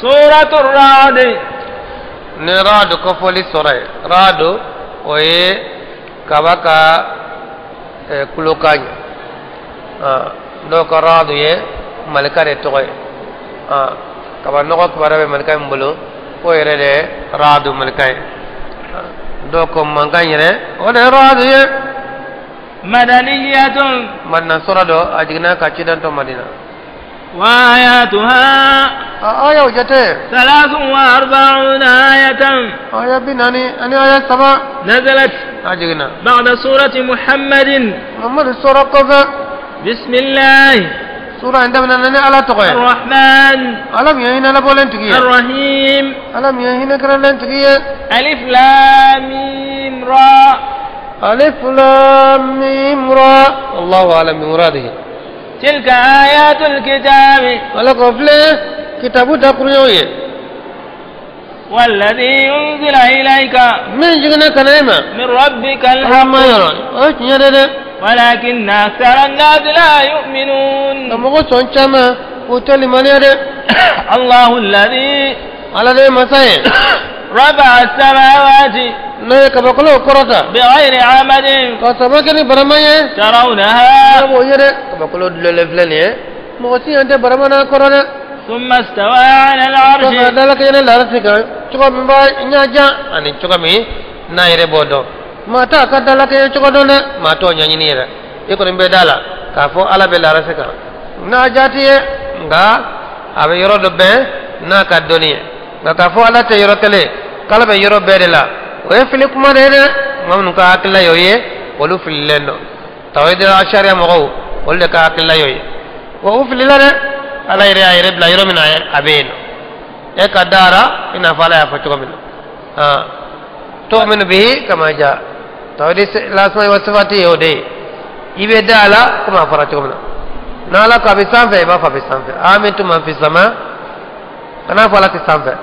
سورة الرعد. Ni radu kofɔli sɔrɔ ye, radu o ye kaba ka kulokan ye. Dɔw ka radu ye malika de tɔgɔ ye. Kaba nɔgɔ kibaruya bɛ malika min bolo, k'o yɛrɛ de ye radu malika ye. Dɔw ko mankan yɛrɛ o de ye radu ye. مدنية. Madina sura dɔ, a jiginna ka ciden to Madina. وآياتها A ayaw jate 43 آية. Aya 43. نزلت A jiginna بعد سورة محمد. Muhammadu sura kɔfɛ. بسم الله Sura in daminɛna ni Ala tɔgɔ ye. الرحمن Ala min ye hinɛ labɔlen tigi ye. الرحيم. Ala min ye hinɛ kɛrɛlen tigi ye. ألف لام ميم را. ألف لام ميم را، الله أعلم بمراده. تلك آيات الكتاب. Ala ko filɛ kitabu dakuruɲɛw ye. والذي أنزل إليك Min jiginna ka na e ma من ربك Ala الحق ma yɔrɔ o ye tiɲɛ de dɛ. ولكن أكثر الناس لا يؤمنون. Nka mɔgɔ sɔn caman o tɛ limaniya dɛ. الله الذي Ala de ye masa ye رفع السماوات n'o ye kabakolow kɔrɔta بغير عمد ka saba kɛ ni barama ye. ترونها. Ala b'o ye dɛ, kabakolo dulonlen filɛ nin ye, mɔgɔ si ɲɛ tɛ barama n'a kɔrɔ dɛ. ثم استوى على العرش. Kɔfɛ dala kɛɲɛ larasi kan cogo min b'a ɲɛ jan ani cogo min n'a yɛrɛ b'o dɔn. Maa t'a ka dala kɛɲɛ cogo dɔn dɛ, maa t'o ɲɛɲini yɛrɛ. I kɔni bɛ da la k'a fɔ Ala bɛ larasi kan n'a jaati ye, nka a bɛ yɔrɔ dɔ bɛn n'a ka dɔnni ye. Nka k'a fɔ Ala tɛ yɔrɔ kelen, k'Ala bɛ yɔrɔ bɛɛ de la, o ye fili kuma de ye dɛ. Maa minnu ka hakilila y'o ye, olu fililen don. Tawhid sariya mɔgɔw, olu de ka hakilila y'o ye wa u filila dɛ. Ala yɛrɛ y'a yɛrɛ bila yɔrɔ min na, a bɛ yen nɔ. E ka dara i n'a fɔ Ala y'a fɔ cogo min na, tu'minu bihi kama ja. Tawhid lasma wa sifati y'o de ye. I bɛ da la komi a fɔra cogo min na. N'Ala ko a bɛ sanfɛ, i b'a fɔ a bɛ sanfɛ. Amintum man fi sama, kana fɔ Ala tɛ sanfɛ.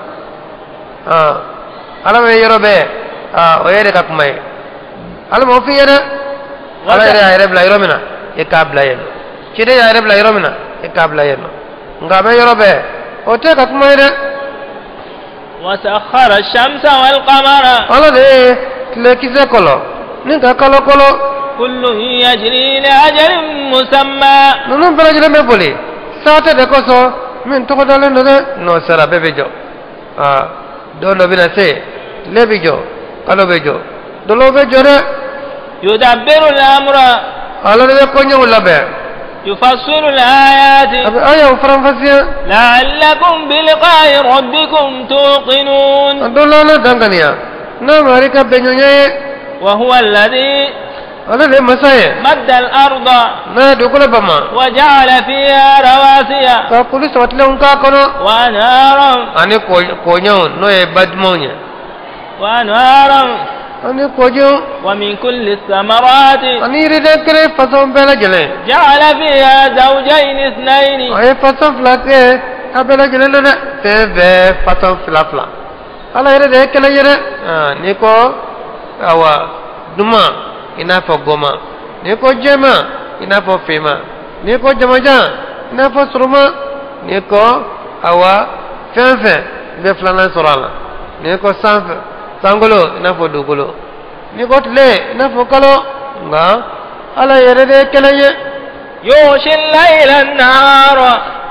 Ala bɛ yɔrɔ bɛɛ, o ye de ka kuma ye. Ala m'o f'i ye dɛ. Ala yɛrɛ y'a yɛrɛ bila yɔrɔ min na, e k'a bila yen nɔ. Ciden y'a yɛrɛ bila yɔrɔ min na, e k'a bila yen nɔ. Nka a bɛ yɔrɔ bɛɛ, o tɛ ka kuma ye dɛ. وسخر الشمس والقمر. Ala de ye tile kisɛ kɔlɔ ni ka kalo kɔlɔ. كل يجري لأجل مسمى. Ninnu bɛɛ lajɛlen bɛ boli saate de kosɔn min tɔgɔ dalen don dɛ. N'o sera, bɛɛ bɛ jɔ. Don dɔ bɛna se, tile bɛ jɔ, kalo bɛ jɔ, dɔlɔ bɛ jɔ dɛ. يدبر الأمر. Ala de bɛ koɲɛw labɛn. يفصل الآيات. A bɛ ayaw faranfasiya. لعلكم بلقاء ربكم توقنون. A dɔ la ala danganiya n'a mari ka bɛnɲɔgɔnya ye. وهو الذي Ale de ye masa ye مد الأرض n'a ye dugukolo bama وجعل فيها رواسي ka kulu sabatilenw k'a kɔnɔ وأنهارا ani koɲɛw, n'o ye badumanw ye وأنهارا ani kɔjiw ومن كل الثمرات. Ani yiriden kelen fasɔn bɛɛ lajɛlen. جعل فيها زوجين اثنين. A ye fasɔn fila kɛ a bɛɛ lajɛlen na dɛ, fɛn bɛɛ fasɔn fila fila. Ala yɛrɛ de ye kelen ye dɛ. N'i ko awa duman, i n'a fɔ goma. N'i ko jɛma, i n'a fɔ finma. N'i ko jamajan, i n'a fɔ suruma. N'i ko awa fɛn fɛn, i bɛ filanan sɔrɔ a la. N'i ko sanfɛ sankolo, i n'a fɔ dugukolo. N'i ko tile, i n'a fɔ kalo. Nka Ala yɛrɛ de ye kelen ye. يغشي الليل النهار.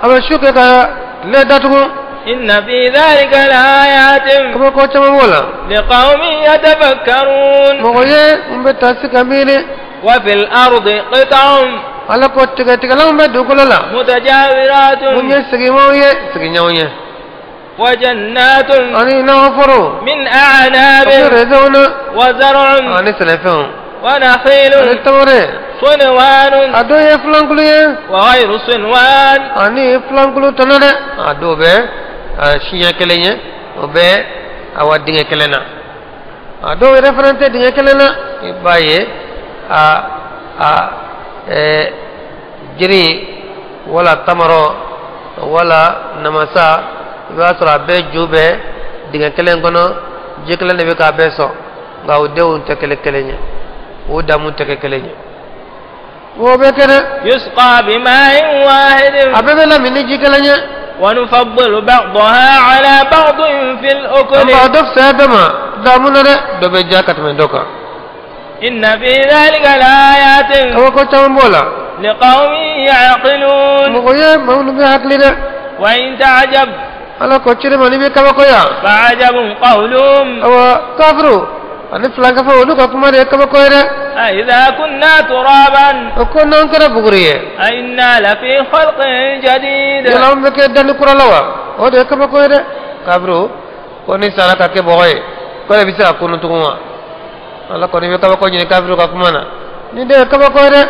A bɛ su kɛ ka tile datugu. إن في ذلك لآيات Kabako caman b'o la لقوم يتفكرون. mɔgɔ ye n bɛ taasi ka miiri. وفي الأرض قطع Ala ko tigɛtigɛlanw bɛ dugukolo la متجاورات mun ye sigimaw ye, sigiɲɔgɔnw ye وجنات ani nakɔforo من أعناب ani rezɛnw na وزرع ani sɛnɛfɛnw ونخيل ani tamare. صنوان A dɔw ye filankulu ye وغير صنوان. ani filankulu tɔnɔ dɛ. A dɔw bɛ siɲɛ kelen ye, o bɛ awa dingɛ kelen na. A dɔw yɛrɛ fana tɛ dingɛ kelen na. I b'a ye a jiri wala tamaro wala namasa, i b'a sɔrɔ a bɛɛ ju bɛ dingɛ kelen kɔnɔ, ji kelen de bɛ k'a bɛɛ sɔn, nka o denw tɛ kelen kelen ye, o damu tɛ kɛ kelen ye. O bɛ kɛ dɛ. يسقى بماء واحد. A bɛɛ bɛ lamini ji kelen ye. ونفضل بعضها على بعض في الأكل. أما دف سيدما دامنا دبجا كتمن دوكا. إن في ذلك لآيات لقوم يعقلون. وإن تعجب فعجب قولهم أئذا كنا ترابا أئنا لفي خلق جديد. Ala kɔni bɛ kabako ɲini kafiru ka kuma na ni de ye kabako ye dɛ.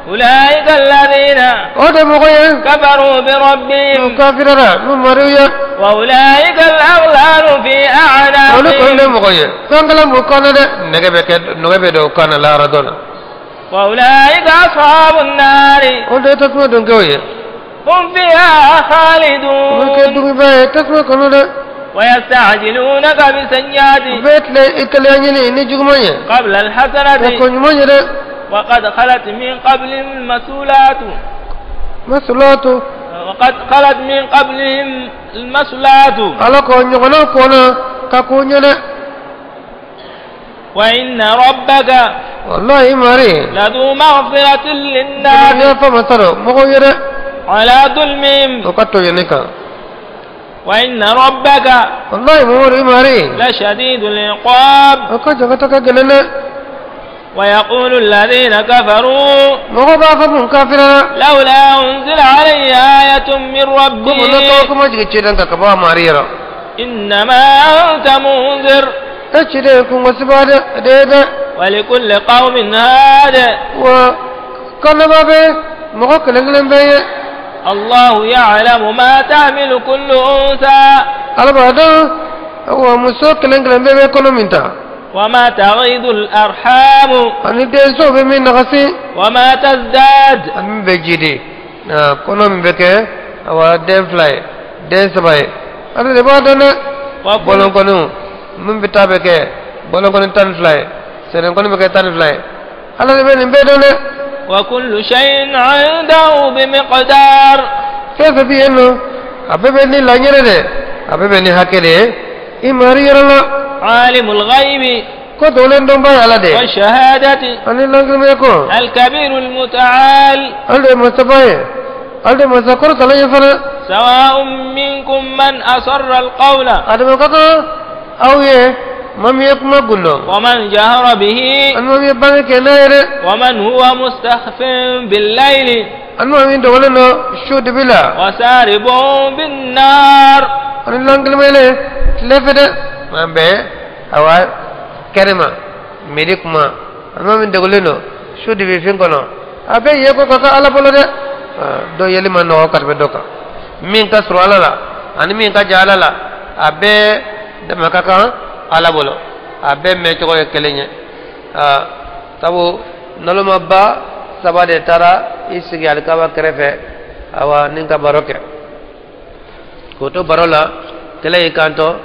أولئك الذين o de mɔgɔ ye كفروا بربهم u kafirara n'u mariw ye. وأولئك الأغلال في أعناقهم. Olu kɔni de mɔgɔ ye fɛnkala b'u kan na dɛ, nɛgɛ bɛ kɛ nɛgɛ bɛ don u kan na lahara dɔ la. وأولئك أصحاب النار. O de ye tasuma donkɛw ye. هم فيها خالدون. U bɛ kɛ duguba ye tasuma kɔnɔ dɛ. ويستعجلونك بالسيئات قبل الحسنة وقد خلت من قبلهم المسؤولات وقد خلت من قبلهم المسؤولات. وإن ربك لذو مغفرة للناس على ظلمهم. وإن ربك لشديد العقاب. ويقول الذين كفروا لولا أنزل علي آية من ربي إنما أنت منذر ولكل قوم هاد. الله يعلم ما تعمل كل أنثى وما تغيض الأرحام وما تزداد. وكل شيء عنده بمقدار. كيف بينه أبيني لا يرده أبيني هكذا إماري يرلا عالم الغيب والشهادة الكبير المتعال سواء منكم من أسر القول ومن جهر به ومن هو مستخف بالليل وسارب بالنار. Kerema miri kuma amma min dogoleno sudi be fin kono abe ye ko kaka ala bolo de do yeli man no ka be doka min ka suru ala la ani min ka ja ala la abe de makaka ala bolo abe me to ye kelenye sabu naloma ba saba de tara isigi alkaba kerefe awa nin ka baroke ko to barola kele ikanto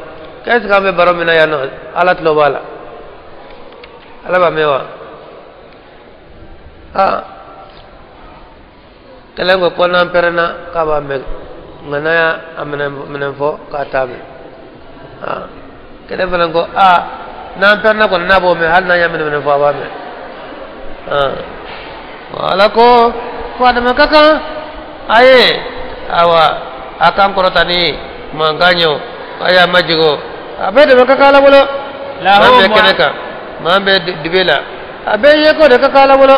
kaisi ka be baro mina yano ala tlo bala ala ba mewa kele ko kona perena ka ba me ngana ya amena mena fo ka tabe kele fana ko na perena ko na bo me hal na ya mena mena fo ba me wala ko ko adama kaka aye awa akan korotani manganyo aya majigo abe de kaka ala bolo lahu keneka mambe dibela abe yeko de kaka ala bolo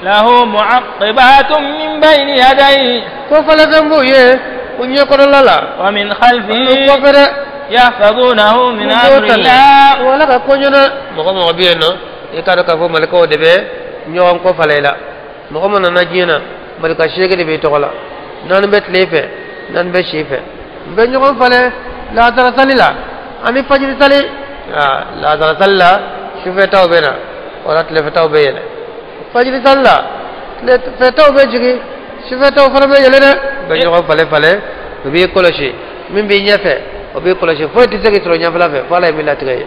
lahu mu'aqibatun min bayni yadayhi ko fala gambu ye unye ko lala wa min khalfihi yahfazunahu min amrillah wala ka konyona mogo mogo bieno e ka do ka fo malako de be nyon ko falela mogo mo na jina malika shege de be tola nan be tlefe nan be shife be nyon fale la tara salila ani fajiri sali la tara salila shife taw be na wala tlefe taw be yele fajiri salila tlefe taw be jigi shife taw fara be yele de be nyon fale fale be koloshi min be nyefe o be koloshi fo ti segi tro nyafla fe fala mi la tigay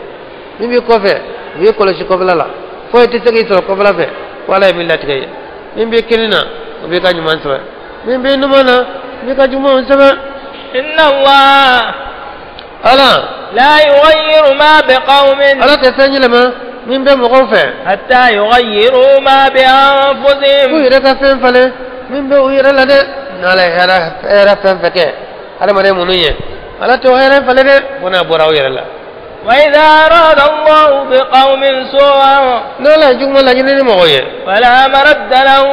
min be kofe be koloshi kofla la fo ti segi tro kofla fe fala mi la tigay min be kinina o be ka nyuman sebe min be numana be ka nyuman sebe. إن الله Ala لا يغير ما بقوم Ala tɛ fɛn yɛlɛma min bɛ mɔgɔw fɛ حتى يغيروا ما k'u بأنفسهم yɛrɛ ka fɛn falen min bɛ u yɛrɛ la dɛ. N'Ala ye hɛrɛ hɛrɛ fɛn fɛn kɛ hadamaden minnu ye, Ala t'o hɛrɛ falen dɛ, fo n'a bɔra aw yɛrɛ la. وإذا أراد الله بقوم سوءا N'Ala ye juguman laɲini ni mɔgɔ ye, فلا مرد له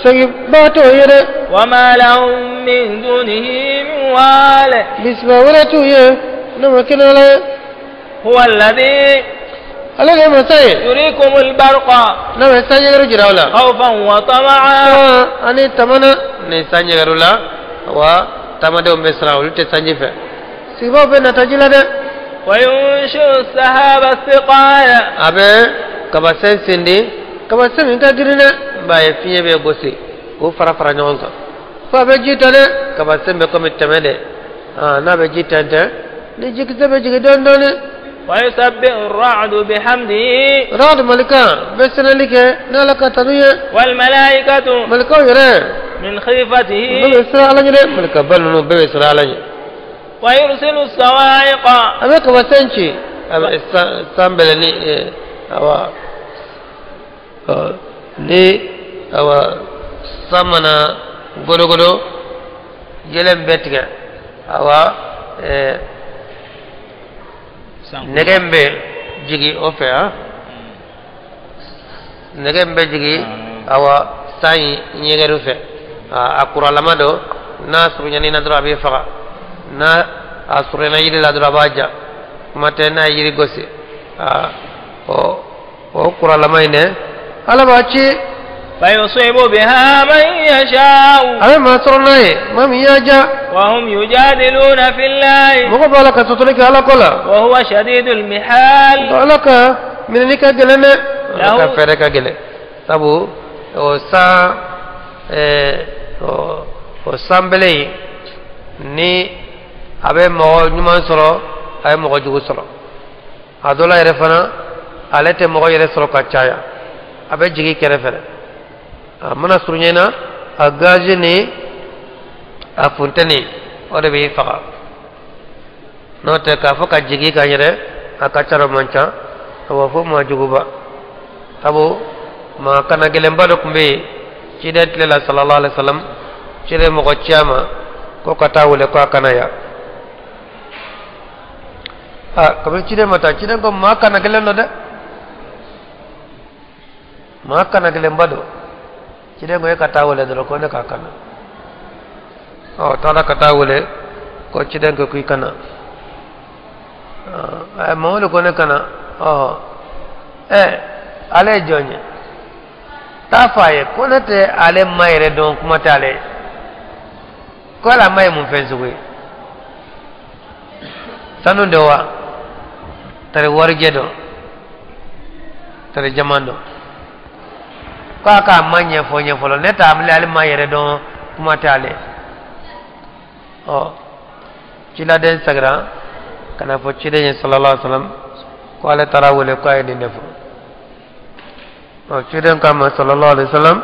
seginbaa t'o ye dɛ. وما لهم من دونه من وال. Bisiba wɛrɛ t'u ye n'o ma kɛ n'Ala ye. هو الذي Ale de ye masa ye يريكم البرق n'a bɛ sanjɛgɛrɛ jira aw la خوفا وطمعا. Ani tamana ni sanjɛgɛrɛ la wa tamadenw bɛ siran, olu tɛ sanji fɛ, sigibaw bɛ nata ji la dɛ. وينشئ السحاب الثقال. A bɛ kabasɛn sindi, kabasɛn min ka girin dɛ, n b'a ye fiɲɛ bɛ gosi k'o fara fara ɲɔgɔn kan fo a bɛ ji ta dɛ. Kabasɛn bɛ komi tɛmɛ de, n'a bɛ ji tɛntɛn ni jikisɛ bɛ jigin dɔɔni dɔɔni. ويسبح الرعد بحمده. Rad malika bɛ sɛnɛli kɛ n'Ala ka tanu ye. والملائكة Malikaw yɛrɛ من bɛɛ خيفته. bɛ siran Ala ɲɛ dɛ, malikaba ninnu bɛɛ bɛ siran Ala ɲɛ. ويرسل الصواعق. A bɛ kabasɛn ci, a bɛ san bɛlɛ ni awa ni awa san mana godogodo jɛlɛn bɛ tigɛ, awa nɛgɛ in bɛ jigin o fɛ, nɛgɛ in bɛ jigin awa san in ɲɛgɛrɛ fɛ, a kuralama don, n'a surunyana dɔrɔn a b'i faga, n'a a surunyana yiri la dɔrɔn a b'a ja, kuma tɛ n'a ye yiri gosi, o kuralama in dɛ, Ala b'a ci. فيصيب بها من يشاء. A bɛ maa sɔrɔ n'a ye, maa min y'a ja. وهم يجادلون في الله. Mɔgɔ b'a la ka sɔsɔli kɛ Ala ko la. وهو شديد المحال. Ala ka minɛni ka gɛlɛn dɛ, Ala ka fɛɛrɛ ka gɛlɛn, sabu o san o sanbɛlɛ in ni a bɛ mɔgɔ ɲuman sɔrɔ, a bɛ mɔgɔ jugu sɔrɔ. A dɔ la yɛrɛ fana, ale tɛ mɔgɔ yɛrɛ sɔrɔ ka caya, a bɛ jigin kɛrɛfɛ dɛ. A mana surunya i na, a gazi ni a funteni o de b'i faga. N'o tɛ k'a fɔ ka jigin ka yɛrɛ a ka ca man ca, a b'a fɔ maa juguba, sabu maa kana gɛlɛnba dɔ tun bɛ yen ciden tile la, sallallahu alaihi wa sallam. Ciden mɔgɔ ci a ma ko ka taa wele ko a kana yan. A kabini ciden ma taa, ciden ko maa kana gɛlɛn dɔ dɛ, maa kana gɛlɛnba dɔ. Ciden ko e ka taa wele dɔrɔn, ko ne k'a kana. Ɔ taara ka taa wele ko ciden ko k'i kana. Ɛ Mamadu ko ne kana. Ɔ ɛ ale ye jɔn ye? Taa fɔ a ye ko ne tɛ ale ma yɛrɛ dɔn, kuma tɛ ale ye ko ala ma ye mun fɛn sugu ye, sanu de wa, tari warijɛ dɔ, tari jaman dɔ, k'a k'a ma ɲɛfɔ ɲɛ fɔlɔ, ne t'ale ale ma yɛrɛ dɔn, kuma tɛ ale. Ɔ ciladen seginna ka na fɔ ciden ye sallallahu alaihi wa sallam ko ale taara wele ko a ye nin de fɔ. Ɔ ciden k'a ma sallallahu alaihi wa sallam,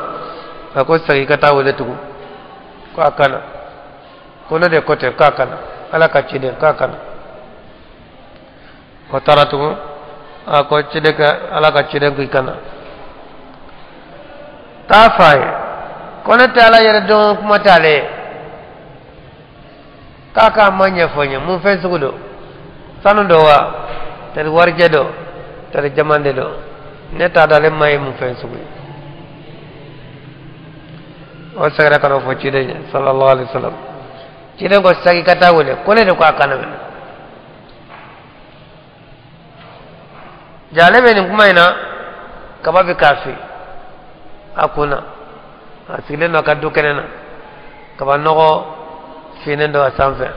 a ko segin ka taa wele tugun ko a kana, ko ne de ko ten k'a kana, Ala ka ciden k'a kana. O taara tugun, a ko ciden ka Ala ka ciden ko i kana taa f'a ye ko ne tɛ Ala yɛrɛ dɔn, kuma tɛ ale ye, k'a k'a ma ɲɛfɔ n ye mun fɛn sugu don, sanu don wa, tari warijɛ don, tari jaman de don, ne t'a dɔn ale ma ye mun fɛn sugu ye. O seginna ka n'o fɔ ciden ye sallallahu alaihi wa sallam. Ciden ko segin ka taa wele ko ne de ko a kana minɛ. Ja ale bɛ nin kuma in na, kaba bɛ k'a fɛ a kunna, a sigilen don a ka du kɛnɛ na, kaba nɔgɔ finnen don a sanfɛ.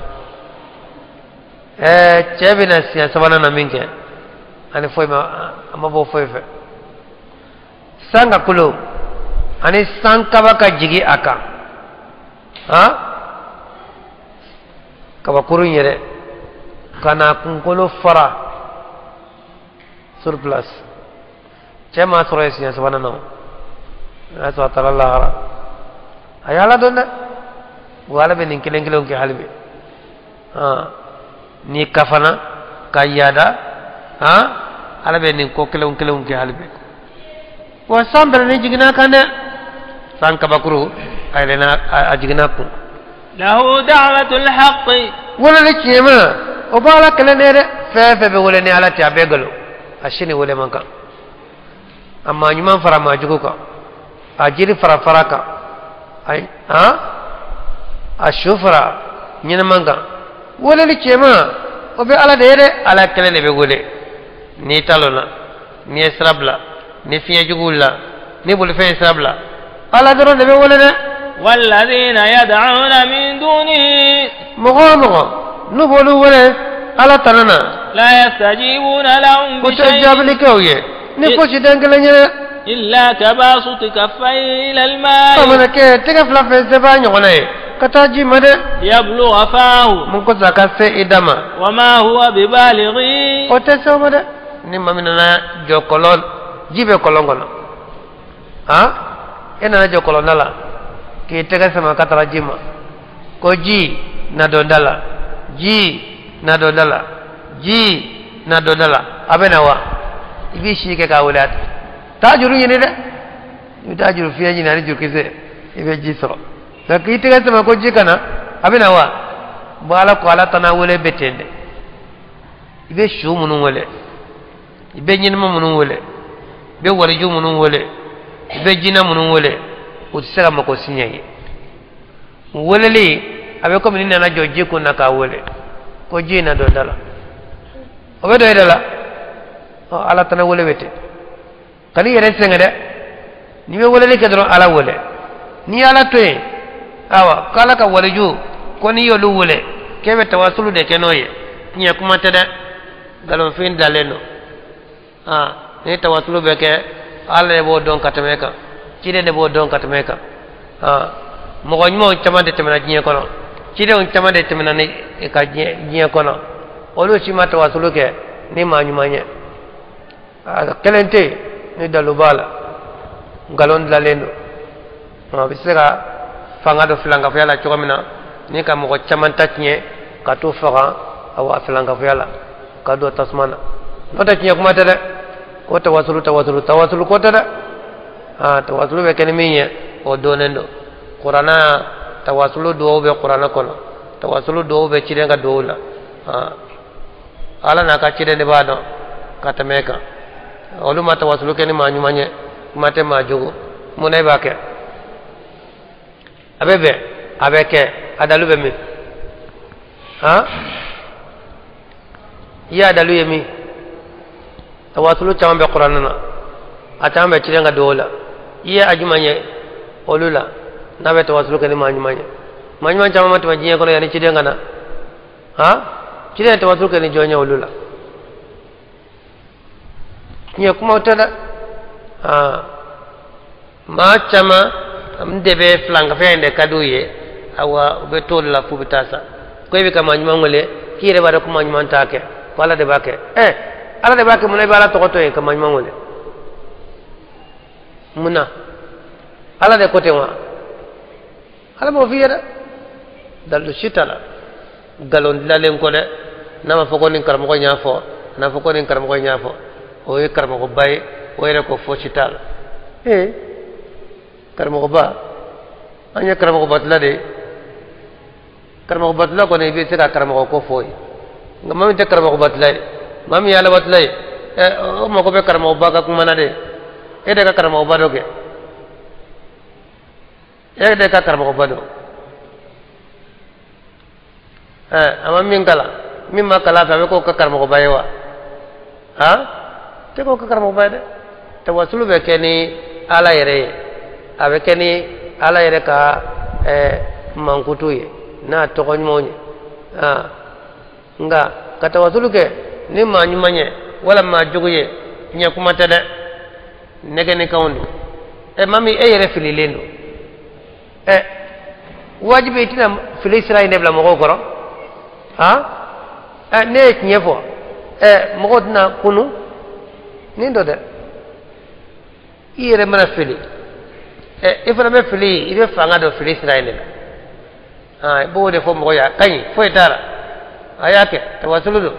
Cɛ bɛna siɲɛ sabanan na min kɛ, ani foyi ma, a ma bɔ foyi fɛ. San ka kulo ani san kaba ka jigin a kan, han kabakuru in yɛrɛ ka na kunkolo fara sur place. Cɛ m'a sɔrɔ yen siɲɛ sabanan na, o y'a sɔrɔ a taara lahara. A ye Ala dɔn dɛ, wa Ala bɛ nin kelen kelenw kɛ hali bi. Ni kafana ka yaada ala bɛ nin ko kelenw kelenw kɛ hali bi wa san bɛrɛnin jiginna kan dɛ san kabakuru a yɛlɛnna a jiginna kun lahu da'watul haqqi weleli tiɲɛ ma o b'ala kelen de dɛ fɛn fɛn bɛ wele ni ala tɛ a bɛɛ nkalon a si ni wele man kan a maa ɲuman fara maa jugu kan a jiri fara fara kan a su fara ɲɛnɛman kan weleli tiɲɛ ma o bɛ ala de ye dɛ ala kelen de bɛ wele n'i talonna n'i ye sira bila ni fiɲɛ jugu wulila ni bolifɛn ye sira bila ala dɔrɔn de bɛ wele dɛ walladhina yad'una min dunihi mɔgɔ o mɔgɔ n'u b'olu wele ala tana na la yastajibuna lahum u tɛ jaabili kɛ u ye ni fosi den kelen ye dɛ illa kabasuti kaffayhi ila al-ma'i o mana kɛ tɛgɛ fila fɛn sɛbɛn ɲɔgɔnna ye ka taa ji ma dɛ liyablugha fahu mun kosɔn a ka se i da ma wa ma huwa bibalighi o tɛ se o ma dɛ ni maa min nana jɔ kɔlɔn ji bɛ kɔlɔn kɔnɔ e nana jɔ kɔlɔnda la k'i tɛgɛ sama ka taga ji ma ko ji na don da la ji na don da la ji na don da la a bɛ na wa i b'i si kɛ k'a wele a taa juru ɲini dɛ i bɛ taa juru fiɲɛ ɲini ani jurukisɛ i bɛ ji sɔrɔ nka k'i tɛgɛ sama ko ji ka na a bɛ na wa bon ala ko ala tana wele bɛ ten dɛ i bɛ su minnu wele i bɛ ɲɛnɛma minnu wele i bɛ waliju minnu wele i bɛ jinɛ minnu wele u tɛ se ka mako si ɲɛ ye weleli a bɛ komi ni nana jɔ ji kun na k'a wele ko ji na don da la o bɛ don e da la ɔ ala tana wele bɛ ten kan'i yɛrɛ sɛgɛn dɛ n'i bɛ weleli kɛ dɔrɔn ala wele n'i ye ala to yen awa k'ala ka waliju ko n'i y'olu wele k'e bɛ tawasulu de kɛ n'o ye tiɲɛ kuma tɛ dɛ nkalonfin dalen don ni tawasulu bɛ kɛ ala de b'o dɔn ka tɛmɛ kan ciden de b'o dɔn ka tɛmɛ kan mɔgɔ ɲumanw caman de tɛmɛna diɲɛ kɔnɔ cidenw caman de tɛmɛna ni ka diɲɛ kɔnɔ olu si ma tawasulu kɛ ni maa ɲuman ye a kelen tɛ yen ni dalu b'a la nkalon dilanlen don a bɛ se ka fanga dɔ filankafoya la cogo min na ni ka mɔgɔ caman ta tiɲɛ ka t'u faga awa filankafoya la ka don tasuma na n'o tɛ tiɲɛ kuma tɛ dɛ ko tawasulu tawasulu tawasulu ko tɛ dɛ tawasulu bɛ kɛ ni min ye o donnen don kuranna tawasulu duwawu bɛ kuranna kɔnɔ tawasulu duwawu bɛ ciden ka duwawu la ala n'a ka ciden de b'a dɔn ka tɛmɛ kan olu ma tawasulu kɛ ni maa ɲuman ye kuma tɛ maa jugu mun na e b'a kɛ a bɛ bɛn a bɛ kɛ a dalu bɛ min i y'a dalu ye min tawasulu caman bɛ kuranɛ na a caman bɛ ciden ka duwawu la i ye a jumɛn ye olu la n'a bɛ tawasulu kɛ ni maa ɲuman ye maa ɲuman caman ma tɛmɛ diɲɛ kɔnɔ yanni ciden ka na ciden ye tawasulu kɛ ni jɔn ye olu la tiɲɛ kumaw tɛ dɛ maa caman de bɛ filankafɛn in de ka d'u ye awa u bɛ t'o de la f'u bɛ taa sa ko e bɛ ka maa ɲuman wele k'i yɛrɛ b'a dɔn ko maa ɲuman t'a kɛ ko ala de b'a kɛ ala de b'a kɛ mun na i bɛ ala tɔgɔ to yen ka maa ɲuman wele mun na ala de ko ten wa ala m'o f'i ye dɛ dalu si t'a la nkalon dilanlen ko dɛ n'a ma fɔ ko nin karamɔgɔ in y'a fɔ n'a fɔ ko nin karamɔgɔ in y'a fɔ o ye karamɔgɔba ye o yɛrɛ ko fosi t'a la karamɔgɔba an ye karamɔgɔbatila de ye karamɔgɔbatila kɔni i bɛ se ka karamɔgɔ ko fɔ ye nka maa min tɛ karamɔgɔbatila ye maa min ye alabatila ye o mako bɛ karamɔgɔba ka kuma na de e de ka karamɔgɔba dɔ kɛ e de ka karamɔgɔba dɔn a ma min kalan min ma kalan fɛ a bɛ k'o ka karamɔgɔba ye wa tɛ k'o ka karamɔgɔba ye dɛ tawasulu bɛ kɛ ni ala yɛrɛ ye a bɛ kɛ ni ala yɛrɛ ka mankutu ye n'a tɔgɔ ɲumanw ye nka ka tawasulu kɛ ni maa ɲuman ye wala maa jugu ye tiɲɛ kuma tɛ dɛ nɛgɛnnikanw don maa min e yɛrɛ fililen don wajibi i tɛna fili sira in de bila mɔgɔw kɔrɔ ne ye tiɲɛ fɔ mɔgɔw tɛna kunu nin dɔ dɛ i yɛrɛ mana fili i fana bɛ fili i bɛ fanga dɔ fili sira in de la i b'o de fɔ mɔgɔ ye a ka ɲi foyi t'a la A y'a kɛ tawasulu don.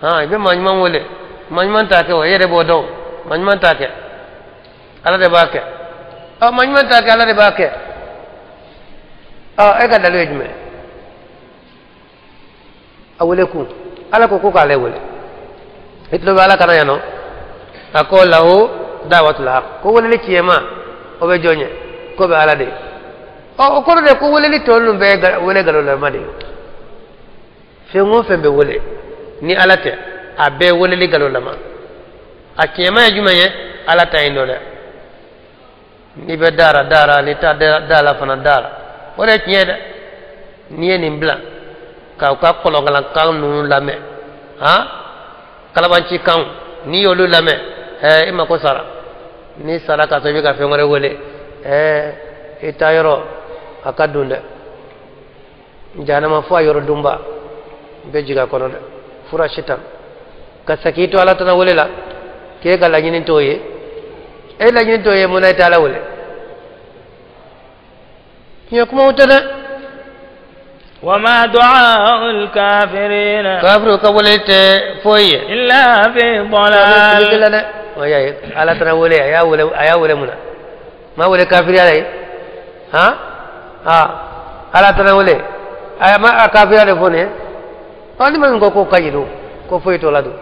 Han, i bɛ maa ɲuman wele, maa ɲuman t'a kɛ o, e yɛrɛ b'o dɔn, maa ɲuman t'a kɛ, Ala de b'a kɛ. Ɔ, maa ɲuman t'a kɛ, Ala de b'a kɛ. Ɔ, e ka dalu ye jumɛn? A wele kun, Ala ko ko k'ale wele. I tulo bɛ Ala kana yan nɔ, a ko lahu dawatul haq, ko weleli tiɲɛma o bɛ jɔn ye? Ko bɛ Ala de ye. Ɔ, o kɔrɔ de ko weleli tɔ ninnu bɛɛ ye wele nkalonlama de ye. Fɛn o fɛn bɛ wele ni Ala tɛ, a bɛɛ weleli nkalonlama. A tiɲɛma ye jumɛn ye? Ala ta in dɔ dɛ. N'i bɛ dara dara, n'i ta da la fana dara, o de ye tiɲɛ ye dɛ. N'i ye nin bila k'aw ka kɔlɔnkalankan ninnu lamɛn, han, kalabanci kanw, n'i y'olu lamɛn, ɛɛ, i mako sara. N'i sara k'a sɔrɔ i bɛ ka fɛn wɛrɛ wele, ɛɛ, i taa yɔrɔ a ka dun dɛ. Jahanama fo a yɔrɔ dunba n bɛ jigin a kɔnɔ dɛ. Fura sitan ka segin i to Ala tana wele la, k'e ka laɲini t'o ye. E laɲini t'o ye, mun na i tɛ Ala wele? Tiɲɛ kumaw tɛ dɛ. وما دعاء الكافرين kafiru ka wele tɛ foyi ye إلا في ضلال. Ala tana wele, a y'a wele, a y'a wele mun na? Ma wele kafiriya la ye. Han, ha, Ala tana wele, a ma a kafiriya de fɔ nin ye. Ɔ, ni ma min ko k'o ka ɲi dun, ko foyi t'o la dun,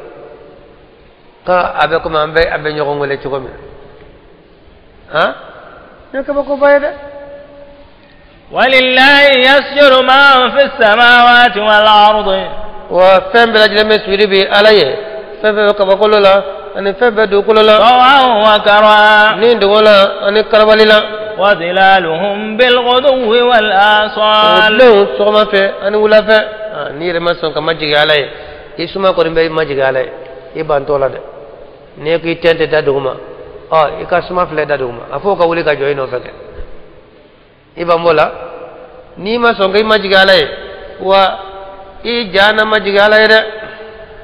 ka a bɛ komi an bɛ an bɛ ɲɔgɔn wele cogo min na. Han, nin ye kabakoba ye dɛ. ولله يسجد من في السماوات والأرض. Wa fɛn bɛɛ lajɛlen bɛ sujudi bi Ala ye, fɛn fɛn bɛ kabakolo la ani fɛn bɛɛ dugukolo la, طوعا وكرها ni dogo la ani karabali la, وظلالهم بالغدو o والآصال. denw sɔgɔma fɛ ani wula fɛ. N'i yɛrɛ ma sɔn ka majigin Ala ye, i suma kɔni bɛ majigin Ala ye, i bantɔ la dɛ. N'i ko i tɛn tɛ da duguma, ɔ, i ka suma filɛ da duguma, a fɔ ka wuli ka jɔ i nɔfɛ kɛ, i ban b'o la. N'i ma sɔn ka i majigin Ala ye, wa i ja na majigin Ala ye dɛ.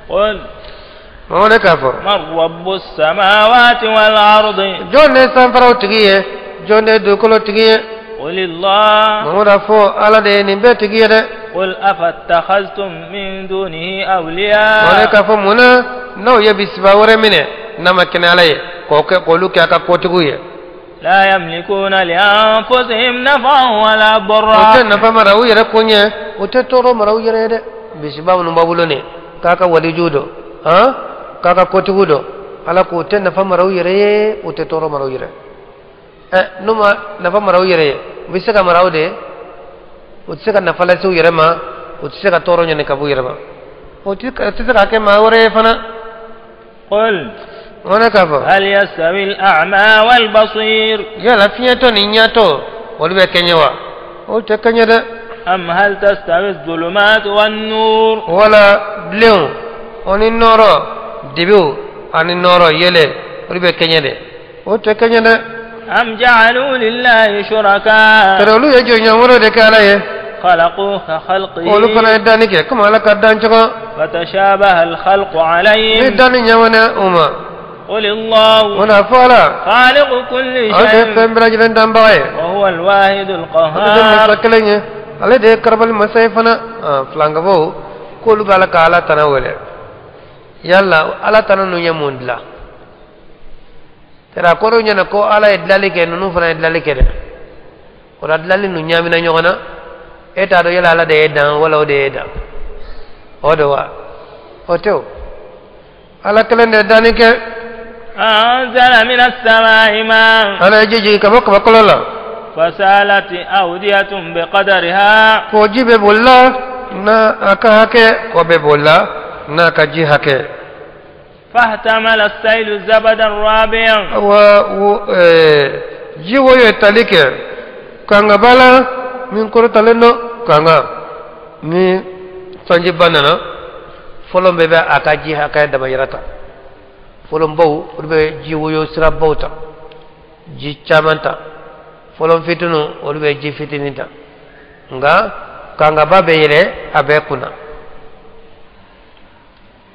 قل Mamadu k'a fɔ: من رب السماوات والأرض؟ Jɔn de ye sanfaraw tigi ye? Jɔn de ye dugukolo tigi ye? قل الله. Mamadu a fɔ, Ala de ye nin bɛɛ tigi ye dɛ. قل أفاتخذتم من دونه Mamadu أولياء k'a fɔ, mun na n'aw ye bisiba wɛrɛ minɛ n'a ma kɛnɛ Ala ye, k'o kɛ k'olu kɛ a ka kotigiw ye? لا يملكون لأنفسهم نفعا ولا O tɛ ضرا. nafa mara u yɛrɛ ko ɲɛ, o tɛ tɔɔrɔ mara u yɛrɛ ye dɛ. Bisiba minnu b'a bolo nin k'a ka waliju dɔn, han, k'a ka kotigiw dɔn, Ala k'o tɛ nafa mara u yɛrɛ ye, o tɛ tɔɔrɔ mara u yɛrɛ. Ɛ, n'u ma nafa mara u yɛrɛ ye, u bɛ se ka mara o de ye? U tɛ se ka nafa lase u yɛrɛ ma, u tɛ se ka tɔɔrɔ ɲini ka bɔ u yɛrɛ ma, o tɛ se ka kɛ maa wɛrɛ ye fana. قل O ne k'a fɔ: هل يستوي الأعمى والبصير؟ Yala fiɲɛtɔ ni ɲɛtɔ, olu bɛ kɛɲɛ wa? Olu tɛ kɛɲɛ dɛ. أم هل تستوي الظلمات والنور؟ Wala bilenw o ni nɔrɔ, dibiw ani nɔrɔ yɛlɛ, olu bɛ kɛɲɛ dɛ? O tɛ kɛɲɛ dɛ. أم جعلوا لله شركاء Tɛrɛ olu ye jɔnjɔn wɛrɛ de kɛ Ala ye, خلقوا كخلقه olu fana ye danni kɛ komi Ala ka dan cogo, فتشابه الخلق ni عليهم. danni ɲamana u ma. قل الله O na fɔ Ala خالق كل ale de ye شيء fɛn bɛɛ lajɛlen danbaga ye, وهو الواحد ale de ye masa القهار. kelen ye, ale de ye karabali masa ye fana. Filankafow k'olu b'a la ka Ala tana wele. Yala Ala tana ninnu ye mun dilan? Tɛrɛ a kɔrɔ ɲɛna ko Ala ye dilali kɛ, ninnu fana ye dilali kɛ dɛ. O la dilali ninnu ɲaamina ɲɔgɔn na, e t'a dɔn yala Ala de ye dan wala o de ye dan o de wa? O tɛ, o Ala kelen de ye danni kɛ. أنزل من السماء ماء Ala ye ji jigin ka bɔ kabakolo la, فسالت أودية بقدرها. K'o ji bɛ bolila n'a a ka hakɛ, k'o bɛ bolila n'a ka ji hakɛ. فاحتمل السيل زبدا رابيا. Wa wo ji woyo ye tali kɛ kanga ba la min kɔrɔtalen don. Kanga ni sanjiba nana, fɔlɔ bɛɛ bɛ a ka ji hakɛ damayira ta. Fɔlɔbaw, olu bɛ ji woyo sirabaw ta, ji caman ta. Fɔlɔ fitinin, olu bɛ ji fitinin ta, nka kangaba bɛ yɛlɛ a bɛɛ kunna.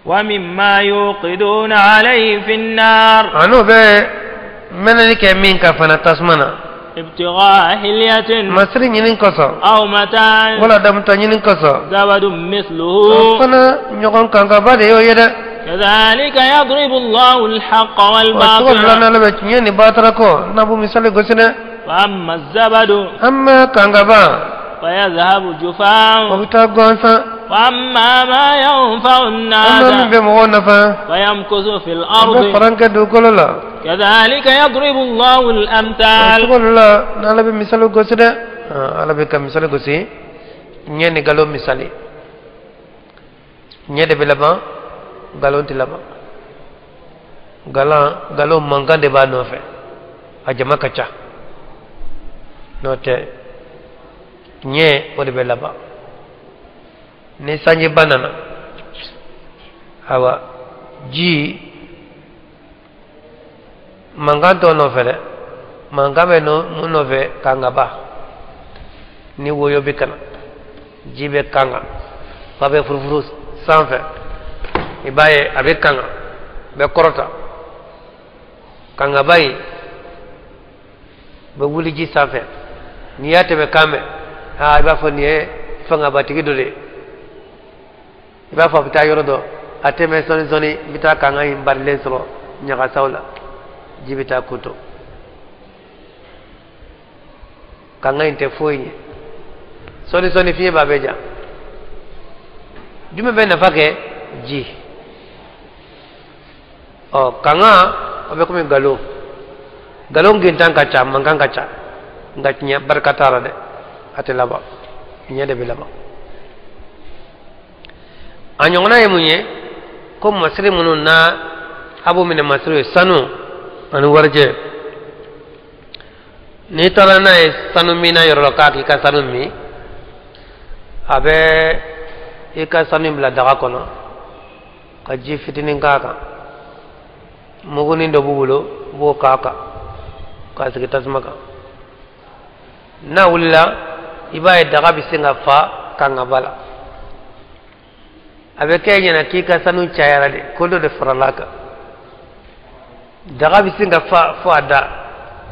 ومما يوقدون عليه في النار. Ani u bɛ mɛnɛli kɛ min kan fana tasuma na. ابتغاء حلية masiri ɲinin kosɔn أو متاع wala damuta ɲinin kosɔn زبد o مثله fana ɲɔgɔn kankaba de y'o ye dɛ كذلك يضرب الله الحق o cogo de la والباطل n'ala bɛ tiɲɛ ni batara kɔ n'a b'o misali gosi dɛ وأما الزبد amma kankaba فيذهب o جفاء bɛ taa gansan وأما ما ينفع amma min الناس bɛ mɔgɔw nafa فيمكث في o bɛ الأرض faran kɛ dugukolo la كذلك يضرب الله o الأمثال cogo de la n'ala bɛ misali gosi dɛ ala bɛ ka misali gosi ɲɛ ni nkalon misali ɲɛ de bɛ laban nkalon tɛ laban nkalon mankan de b'a nɔfɛ a jama ka ca n'o tɛ ɲɛ o de bɛ laban ni sanjiba nana awa ji mankan t'o nɔfɛ dɛ mankan bɛ mun nɔfɛ kangaba ni woyo bɛ ka na ji bɛ kanga fa bɛ furufuru sanfɛ i b'a ye a bɛ kanga bɛ kɔrɔta kangaba in bɛ wuli ji sanfɛ n'i y'a tɛmɛ kan mɛn aa i b'a fɔ nin ye fangabatigi dɔ de ye i b'a fɔ a bɛ taa yɔrɔ dɔ a tɛmɛ sɔɔni sɔɔni i bɛ taa kanga in barilen sɔrɔ ɲagasaw la ji bɛ taa koto kanga in tɛ foyi ɲɛ sɔɔni sɔɔni fiɲɛ b'a bɛɛ ja jumɛn bɛ nafa kɛ ji ɔ kanga o bɛ komi nkalon nkalon gintan ka ca mankan ka ca nka tiɲɛ barika t'a la dɛ a tɛ laban tiɲɛ de bɛ laban a ɲɔgɔnna ye mun ye ko masiri minnu na a b'o minɛ masiri ye sanu ani warijɛ n'i taara n'a ye sanu minna yɔrɔ la k'a k'i ka sanu min a bɛ i ka sanu bila daga kɔnɔ ka ji fitinin k'a kan mugunin dɔ b'u bolo u b'o k'a kan k'a sigi tasuma kan n'a wulila i b'a ye daga bɛ sin ka fa kangaba la a bɛ kɛ e ɲɛna k'i ka sanu cayara de ko dɔ de farala a kan daga bɛ sin ka fa fo a da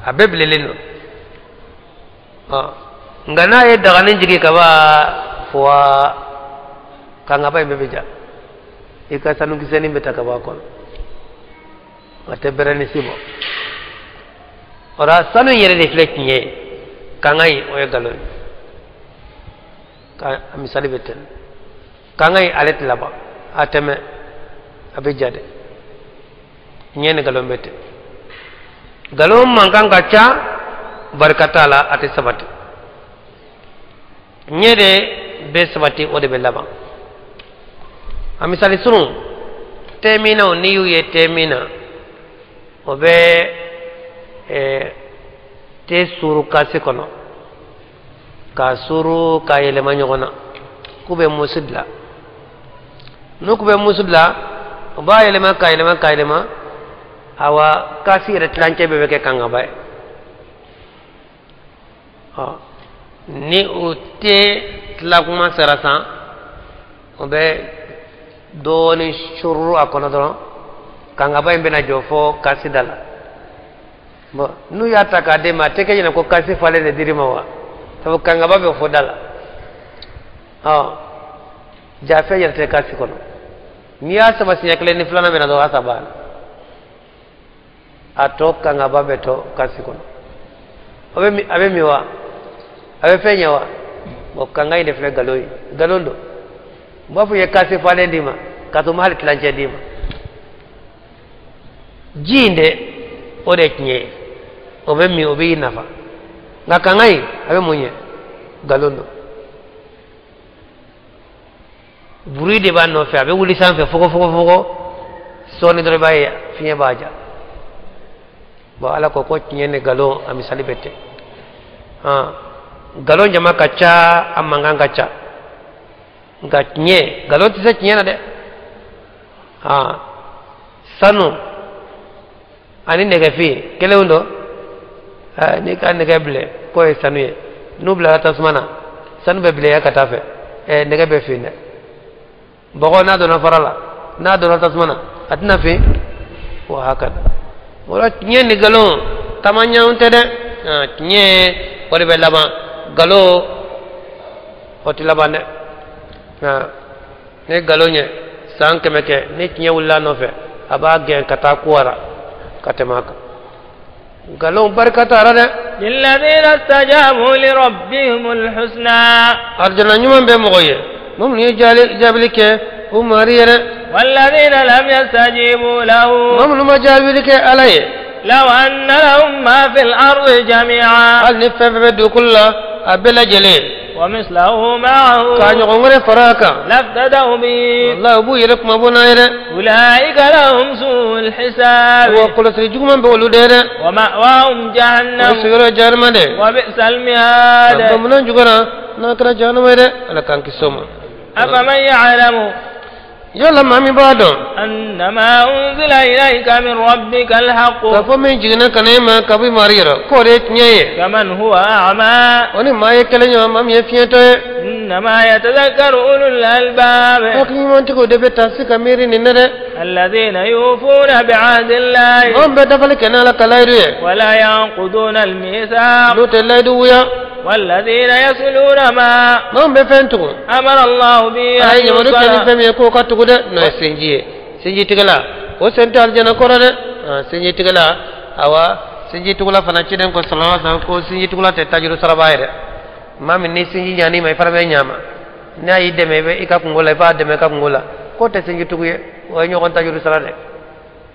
a bɛɛ bilenlen don nka n'a ye daganin jigin ka ban fo kangaba in bɛɛ bɛ ja i ka sanukisɛnin bɛ ta ka bɔ a kɔnɔ a tɛ bɛrɛ ni si bɔ o la sanu in yɛrɛ de filɛ tiɲɛ ye kanga in o ye nkalon ye ka misali bɛ ten kanga in ale tɛ laban a tɛmɛ a bɛ ja dɛ tiɲɛ ni nkalon bɛ ten nkalon mankan ka ca barika t'a la a tɛ sabati tiɲɛ de bɛ sabati o de bɛ laban a misali surun tɛminaw n'i y'u ye tɛmina o bɛ te suuru kasi kɔnɔ k'a suuru k'a yɛlɛma ɲɔgɔn na k'u bɛ musu dilan n'u k'u bɛ musu dilan u b'a yɛlɛma k'a yɛlɛma k'a yɛlɛma awa kasi yɛrɛ tilancɛ bɛɛ bɛ kɛ kangaba ye ɔ ni o te tila kuma sera san o bɛ dɔɔnin sururu a kɔnɔ dɔrɔn kangaba in bɛna jɔ fo kasi da la bon n'u y'a ta k'a d'e ma a tɛ kɛ ɲɛna ko kasi falen de dir'i ma wa sabu kangaba bɛ fo da la ɔ jafɛ yɛrɛ tɛ kasi kɔnɔ n'i y'a sama siɲɛ kelen ni filanan bɛna dɔrɔn a saba a tɔ kangaba bɛ to kasi kɔnɔ a bɛ min wa a bɛ fɛn ɲɛ wa bon kanga in de filɛ nkalon ye nkalon don u b'a fɔ i ye kasi falen d'i ma k'a sɔrɔ u ma hali tilancɛ d'i ma ji in de o de ye tiɲɛ ye o bɛ min o bɛ i nafa nka kanga in a bɛ mun ɲɛ nkalon don bruit de b'a nɔfɛ a bɛ wuli sanfɛ fogo fogo fogo sɔɔni dɔrɔn i b'a ye fiɲɛ b'a ja bon ala ko ko tiɲɛ ni nkalon a misali bɛ ten nkalon jama ka ca a mankan ka ca nka tiɲɛ nkalon tɛ se tiɲɛ na dɛ sanu ani nɛgɛfin kelenw don n'i ka nɛgɛ bilen k'o ye sanu ye n'u bilara tasuma na sanu bɛ bilenya ka taa fɛ nɛgɛ bɛ fin dɛ bɔgɔ n'a donna fara la n'a donna tasuma na a tɛna fin wa hakada o la tiɲɛ ni nkalon tamaɲanw tɛ dɛ. Tiɲɛ o de bɛ laban nkalon o tɛ laban dɛ ni nkalon ye san 100 kɛ ni tiɲɛ wulila a nɔfɛ a b'a gɛn ka taa kuwara ka tɛmɛ a kan nkalon barika t'a la dɛ. للذين استجابوا لربهم الحسنى arijana ɲuman bɛ mɔgɔ ye mɔgɔ minnu ye jaabili kɛ o mari yɛrɛ. والذين لم يستجيبوا له mɔgɔ minnu ma jaabili kɛ ala ye. لو أن لهم ما في الأرض جميعا hali ni fɛn fɛn bɛ dugukolo la a bɛɛ lajɛlen. ومثله معه k'a ɲɔgɔn wɛrɛ fara a kan. لافتدوا به walahi u b'u yɛrɛ kunmabɔ n'a ye dɛ. أولئك لهم سوء الحساب wa kɔlɔsili juguman bɛ olu de ye dɛ. ومأواهم o جهنم sigiyɔrɔ ye jahanama de. وبئس المهاد bamunan juguyara n'a kɛra jahanama ye dɛ ala k'an kisi o ma. أفمن يعلم yala maa min b'a dɔn. أنما أنزل إليك من ربك الحق k'a fɔ min jiginna ka na e ma ka bɔ i mari yɔrɔ k'o de ye tiɲɛ ye. كمن هو أعمى o ni maa ye kelen ye maa min ye fiɲɛtɔ ye. إنما يتذكر أولو الألباب hakili ɲumantigiw de bɛ taa se ka miiri nin na dɛ. الذين يوفون بعهد الله maa min bɛ dafali kɛ n'ala ka layidu ye. ولا ينقضون الميثاق n'o tɛ layidu wuya. والذين يصلون ما maa min bɛ fɛn tugu. أمر الله به ala أن ye ɲamadu kɛ ni يوصل fɛn min ye k'o ka tugu dɛ n'o ye sinji ye sinji tigɛla o sen tɛ alijana kɔrɔ dɛ sinji tigɛla awa sinji tugula fana ciden ko sallallahu alaihi wasallam ko sinji tugula tɛ tajuru saraba ye dɛ maa min ni sinji ɲan'i ma i fana bɛ ɲa ma n'a y'i dɛmɛ i bɛ i ka kungo la i b'a dɛmɛ i ka kungo la k'o tɛ sinji tugu ye o ye ɲɔgɔn tajuru sara dɛ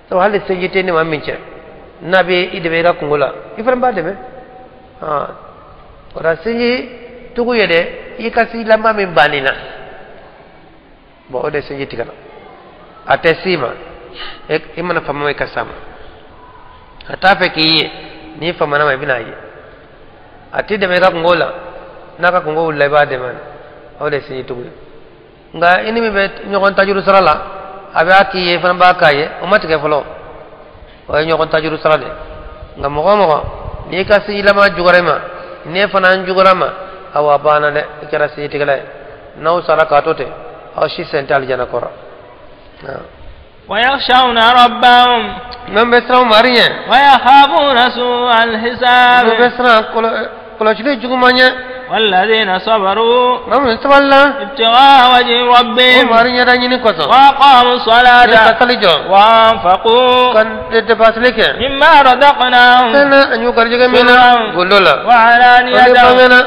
sabu hali sinji tɛ ni maa min cɛ n'a bɛ i dɛmɛ i ka kungo la i fana b'a dɛmɛ o la sinji tugu ye dɛ i ka sinjilama min banni na bon o de sinji tigɛra a tɛ s'i ma i mana fama i ka s'a ma a t'a fɛ k'i ye n'i famana ma i bɛna ye a t'i dɛmɛ i ka kungo la n'a ka kungo wulila i b'a dɛmɛ o de ye sinji tugu ye nka i ni min bɛ ɲɔgɔn tajuru sara la a b'a k'i ye i fana b'a k'a ye o ma tigɛ fɔlɔ o ye ɲɔgɔn tajuru sara de nka mɔgɔ o mɔgɔ n'i ka sinjilama juguyara i ma n'e fana juguyara ma awa a banna dɛ i kɛra sinji tigɛla ye n'aw sara k'a to ten aw si sen tɛ alijana kɔrɔ. ويخشون ربهم min bɛ siran mari ɲɛ. ويخافون سوء الحساب min bɛ siran kɔlɔsili juguman ɲɛ. والذين صبروا maa minnu sabalila. ابتغاء وجه o ربهم mari ɲɛda ɲini kosɔn. وأقاموا ni ka الصلاة sali jɔ. وأنفقوا ka depasili kɛ. مما رزقناهم fɛn na an y'u garijɛgɛ min na gundo la. وعلانية Wale bangena.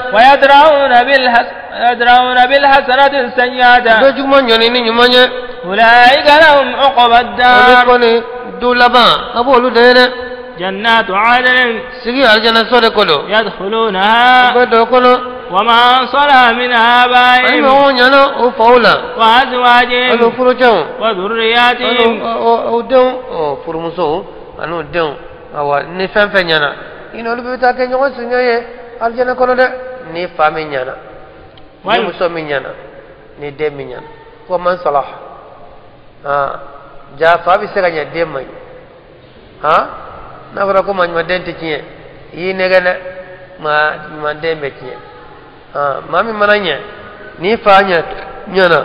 ويدرؤون بالحسنة السيئة u bɛ juguman ɲɔni ni ɲuman ye. أولئك لهم عقبى olu الدار kɔni du laban a b'olu de ye dɛ. جنات عدن sigi alijana so de ko don. يدخلونها u bɛ don o kɔnɔ. ومن صلح من ani آبائهم mɔgɔw ɲɛna o faw la. وأزواجهم ani furucɛw. وذرياتهم ani o denw o furumusow ani o denw awa ni fɛn fɛn ɲɛna i n'olu bɛɛ bɛ taa kɛ ɲɔgɔn siɲɛ ye alijana kɔnɔ dɛ ni fa min ɲɛna ni muso min ɲɛna ni den min ɲɛna ko man salah ja fa bɛ se ka ɲɛ den man ɲi n'a fɔra ko maɲuman den tɛ tiɲɛ i y'i nɛgɛ dɛ maa den bɛ tiɲɛ maa min mana ɲɛ n'i fa ɲɛna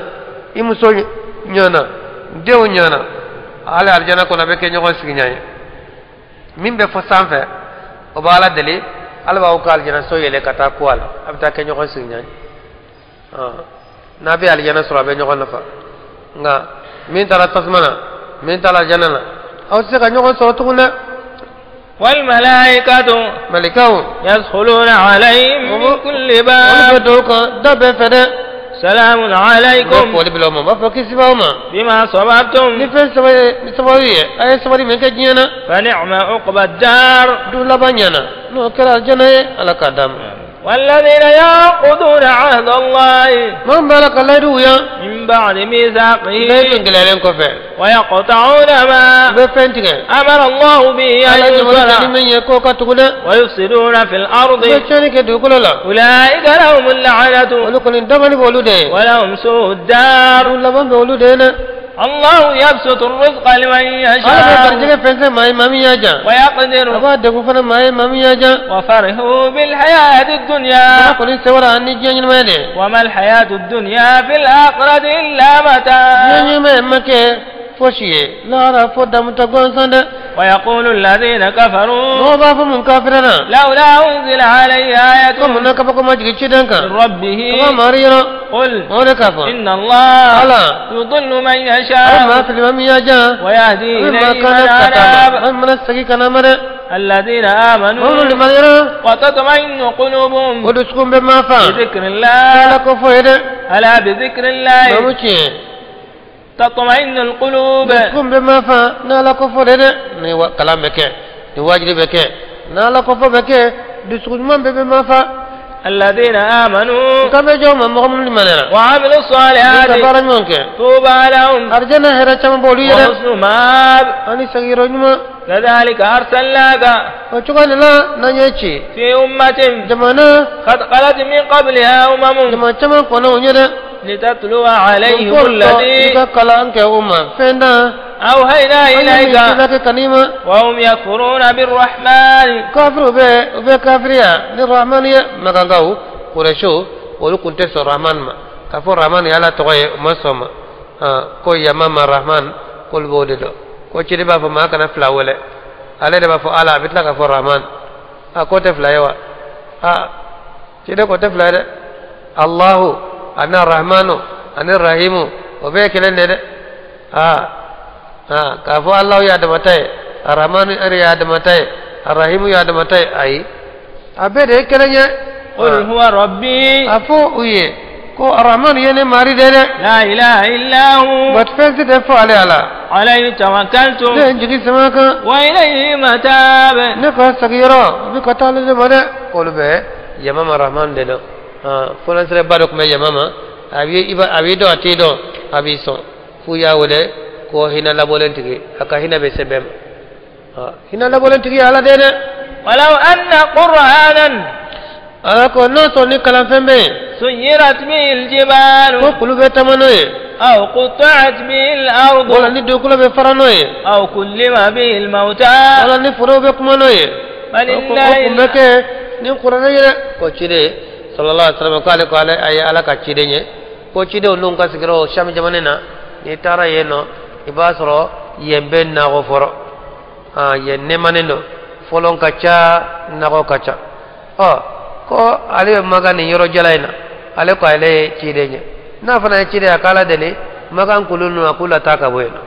i muso ɲɛna denw ɲɛna hali alijana kɔnɔ a bɛ kɛ ɲɔgɔn sigiɲɔgɔn ye min bɛ fɔ sanfɛ o b'a ala deli ala b'aw ka alijana so yɛlɛ ka taa ko a la a bɛ taa kɛ ɲɔgɔn sigiɲɔgɔn ye n'a bɛ alijana sɔrɔ a bɛ ɲɔgɔn nafa nka min taara tasuma na min taara alijana na aw tɛ se ka ɲɔgɔn sɔrɔ tugun dɛ. والملائكة malikaw يدخلون عليهم من كل olu باب bɛ don o kan da bɛɛ fɛ dɛ. سلام u bɛ عليكم foli bila o ma u b'a fɔ kisi b'aw ma. بما ni صبرتم fɛn saba ye ni sababu ye a ye sabali min kɛ diɲɛ na فنعم عقبى الدار du laban ɲɛna n'o kɛra alijana ye ala k'a d'a ma. والذين ينقضون عهد الله maa min b'a la ka layidu wuya من بعد layidu ميثاقه gɛlɛyalen kɔfɛ ويقطعون u ما bɛ fɛn tigɛ أمر الله به ala أن ye jamana kɛ ni يوصل min ye k'o ka tugu dɛ ويفسدون في الأرض u bɛ tiɲɛni kɛ dugukolo la أولئك لهم اللعنة olu kɔni dangali b'olu de ye ولهم سوء الدار du laban bɛ olu de ye dɛ الله يبسط الرزق لمن ala bɛ يشاء garijɛgɛ fɛnsɛn maa ye maa min y'a jan ويقدر a b'a degun fana maa ye maa min y'a jan وفرحوا بالحياة ala الدنيا kɔni sewara ani diɲɛ ɲɛnamaya de وما الحياة الدنيا في الآخرة إلا diɲɛ متاع ɲɛnamaya ma kɛ fosi ye lahara fo damuta gansan dɛ. ويقول الذين كفروا mɔgɔw b'a fɔ mun kafira na لولا أنزل عليه آية ko mun na kabako ma jigin ciden kan من ربه kaba mari yɔrɔ قل o de k'a fɔ إن الله ala يضل من a bɛ يشاء maa fili maa min y'a jan ويهدي a bɛ maa إليه kana من ka taa أناب ma a mana segin ka na ma dɛ الذين maa آمنوا minnu limaniyara وتطمئن قلوبهم o dusukun bɛ maa fa بذكر الله ala ko fɔ ye dɛ ألا بذكر الله maa mu tiɲɛ تطمئن القلوب dusukun bɛ maa fa n'ala ko fɔ de dɛ ni kalan bɛ kɛ ni wajibi bɛ kɛ n'ala ko fɔ bɛ kɛ dusukun ɲuman bɛɛ bɛ maa fa الذين آمنوا kan bɛ jɔ ma mɔgɔ minnu limaniyara وعملوا ni ka الصالحات baara ɲuman kɛ طوبى لهم arijana hɛrɛ caman b'olu ye dɛ وحسن مآب ani segiyɔrɔ ɲuman كذلك أرسلناك o cogo de la n'an ye ci في أمة jamana قد خلت من قبلها أمم jama caman kɔnɔ o ɲɛ dɛ لتتلو عليهم ko tɔ i الذي ka kalan kɛ o ma fɛn dan أوحينا an ye min إليك sɛbɛn kɛ kan'i ma وهم يكفرون بالرحمن kafiriw bɛ u bɛ kafiriya ni rahman ye makankaw kurɛsiw olu kun tɛ sɔn rahman ma k'a fɔ rahman ye ala tɔgɔ ye u ma sɔn ma ko yama ma rahman k'olu b'o de dɔn ko ciden b'a fɔ maa kana fila wele ale de b'a fɔ ala a bɛ tila k'a fɔ rahman a k'o tɛ fila ye wa a ciden k'o tɛ fila ye dɛ alahu ani rahmanu ani rahimu o bɛɛ ye kelen de ye dɛ k'a fɔ alahu y'a damata ye arahmanu yɛrɛ y'a damata ye arahimu y'a damata ye ayi a bɛɛ de ye kelen ye قل هو ربي a fɔ u ye ko arahmanu ye ne mari de dɛ لا إله إلا هو bati fɛn si tɛ fɔ ale a la عليه توكلت ne ye n jigi sɛmɛ kan وإليه متاب ne ka segiyɔrɔ o bɛ ka taa ale de ma dɛ k'olu bɛ yamama rahman de dɔn fɔlɔnsɛrɛba dɔ tun bɛ yamama a b'i dɔn a t'i dɔn a b'i sɔn f'u y'a wele ko hinɛ labɔlen tigi a ka hinɛ bɛ se bɛɛ ma hinɛ labɔlen tigi ye ala de ye dɛ ولو أن قرآنا ala ko n'a sɔrɔ ni kalanfɛn bɛ yen سيرت به الجبال ko kulu bɛ taama n'o ye أو قطعت به الأرض wala ni dugukolo bɛ fara n'o ye أو كلم به الموتى wala ni forow bɛ kuma n'o ye بل o kun bɛ kɛ ni kuranɛ ye dɛ ko ciden sallallahu alaihi wasallam k'ale ko ale a ye ala ka ciden ye ko cidenw n'u ka sigiyɔrɔ Sham jamana na n'i taara yen nɔ i b'a sɔrɔ yen bɛ nakɔ fɔlɔ yen nɛɛmanen don fɔlɔ ka ca nakɔ ka ca ɔ ko ale bɛ Makan nin yɔrɔ jala in na ale ko ale ye ciden ye n'a fana ye ciden ye a k'ala deli Makan kulu ninnu a k'u lataa ka bɔ yen nɔ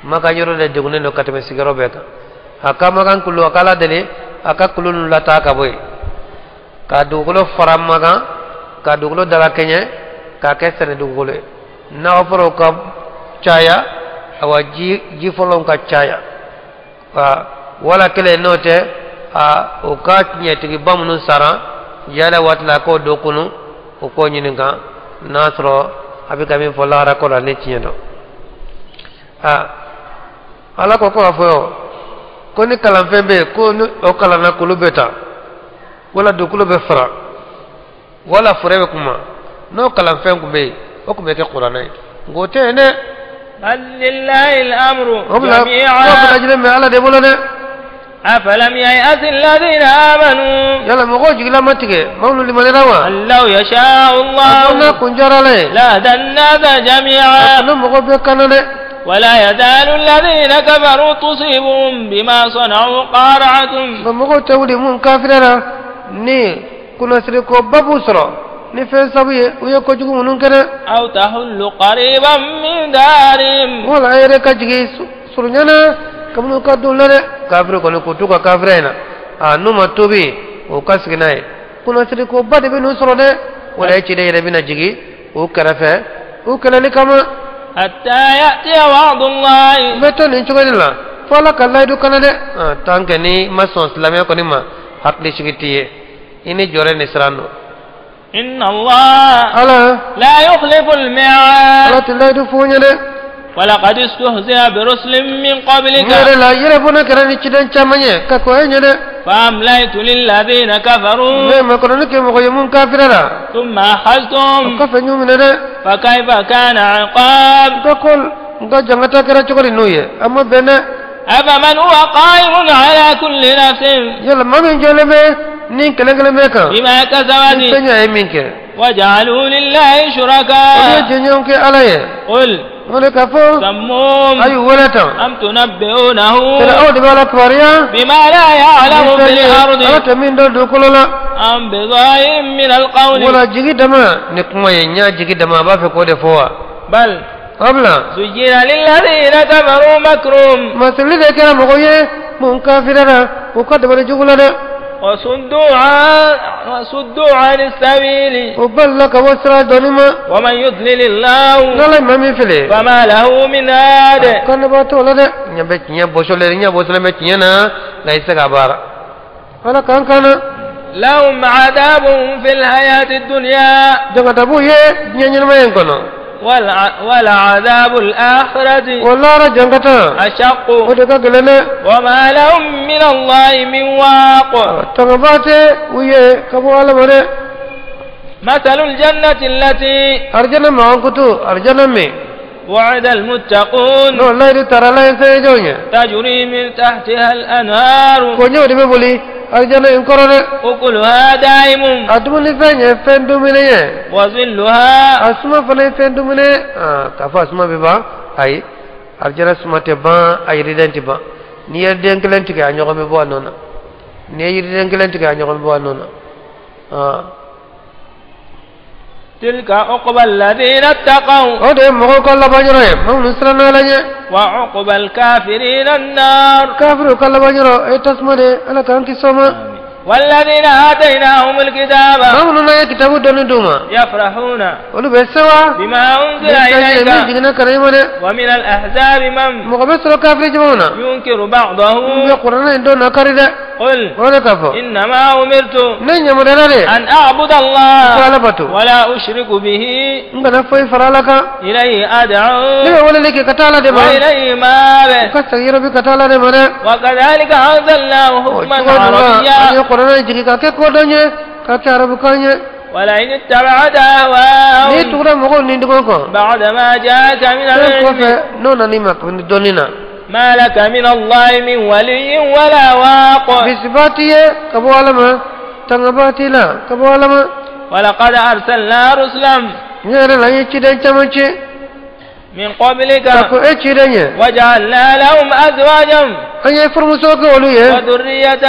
Makan yɔrɔ de degunnen don ka tɛmɛ sigiyɔrɔ bɛɛ kan a ka Makan kulu a k'ala deli a ka kulu ninnu lataa ka bɔ yen ka dugukolo fara Makan ka dugukolo dalakɛɲɛ k'a kɛ sɛnɛ dugukolo ye nakɔforow ka caya awa ji fɔlɔw ka caya wala kelen n'o tɛ a o ka tiɲɛtigiba minnu sara yala waati la k'o dɔ kunu o k'o ɲininka n'a sɔrɔ a bɛ ka min fɔ lahara ko la ni tiɲɛ don ala ko k'a fɔ ko ni kalanfɛn bɛ yen ko ni o kalanna kulu bɛ ta wala dugukolo bɛ fara wala fure bɛ kuma n'o kalanfɛn tun bɛ yen o tun bɛ kɛ kuranɛ ye nka o tɛ yen dɛ بل لله الأمر o bɛna جميعا lajɛlen bɛ ala de bolo dɛ أفلم ييأس الذين آمنوا yala mɔgɔw jigila ma tigɛ maa minnu limaniyara wa أن لو يشاء a ko n'a الله kun diyara ala ye لهدى الناس a جميعا tun bɛ mɔgɔw bɛɛ kana dɛ ولا يزال الذين كفروا تصيبهم بما صنعوا قارعة nka mɔgɔw tɛ wuli mun kafiriyara ni kunnasiri ko ba b'u sɔrɔ ni fɛn sabu ye u ye kojugu minnu kɛ dɛ أو تحل قريبا من دارهم wala a yɛrɛ ka jigin surunyana kabini u ka don la dɛ kafiri kɔni k'u t'u ka kafiriya in na a n'u ma tobi o ka sigi n'a ye kunnasiri ko ba de bɛ n'u sɔrɔ dɛ wala e ciden yɛrɛ bɛna jigin u kɛrɛfɛ u kɛlɛli kama حتى يأتي وعد الله n bɛ to nin cogo de la fo ala ka layidu kana dɛ tant que ni ma sɔn silamɛya kɔni ma hakili sigi t'i ye i ni jɔrɛ ni siran don إن الله ala لا يخلف الميعاد ala tɛ layidu f'u ɲɛ dɛ ولقد استهزئ برسل من n قبلك yɛrɛ la yɛrɛ fana kɛra ni ciden caman ye ka kɔn e ɲɛ dɛ فأمليت للذين كفروا ne ma kɔnɔni kɛ mɔgɔ ye mun kafira la ثم o أخذتهم kɔfɛ n y'u minɛ dɛ فكيف كان عقاب n ka ko n ka jangata kɛra cogo di n'u ye a ma bɛn dɛ أفمن هو قائم على كل نفس yala maa min jɔlen bɛ ni kelen kelen bɛ kan بما ni كسبت fɛn ye a ye min kɛ وجعلوا لله شركاء قل سموهم أم تنبئونه بما لا يعلم في الأرض أم بظاهر من القول بل زين للذين كفروا مكرهم وصدوا عن السبيل ومن يضلل الله فما له من هاد لهم عذاب في الحياة الدنيا ولعذاب الآخرة أشق وما لهم من الله من واق. مثل الجنة التي وعد المتقون تجري من تحتها الأنهار أكلها دائم وظلها تلك عقبى الذين اتقوا وعقبى الكافرين النار. والذين آتيناهم الكتاب يفرحون بما أنزل إليك ومن الأحزاب من ينكر بعضه. قل إنما أمرت أن أعبد الله ولا أشرك به إليه أدعو وإليه مآب. وكذلك أنزلناه حكما عربيا ولئن اتبعت أهواءهم بعد ما جاءك من العلم ما لك من الله من ولي ولا واق. ولقد أرسلنا رسلا من قبلك وجعلنا لهم أزواجا وذرية.